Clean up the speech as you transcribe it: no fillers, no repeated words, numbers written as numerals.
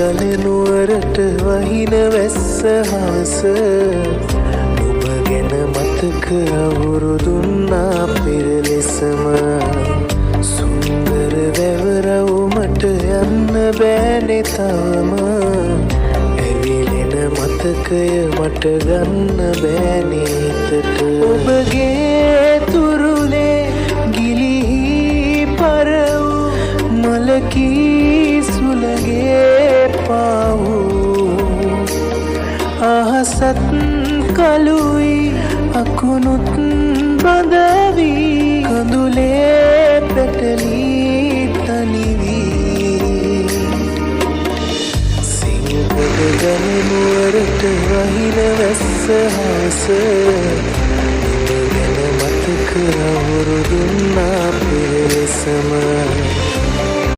ගල නුවරට වහින වැස්ස හවස, නුඹ ගැන මතක අවුරු දුන්නා පෙර ලෙසම. සුන්දර වැවරවුමට යන්න බෑනේ තවම, ඇවිලෙන මතකය මට ගන්න බෑනේ හිතට. ඔබගේ තුරුලේ ගිලිහි පර වූ මලකී සුළඟේ පාවූ, අහසත් කළුයි අකුණුත් බඳවී, කඳුලේ පැටලී තනිවී. සිංකඩ ගල නුවරට වහින වැස්ස හවස, නුඹ ගැන මතක අවුරු දුන්නා පෙර ලෙසම.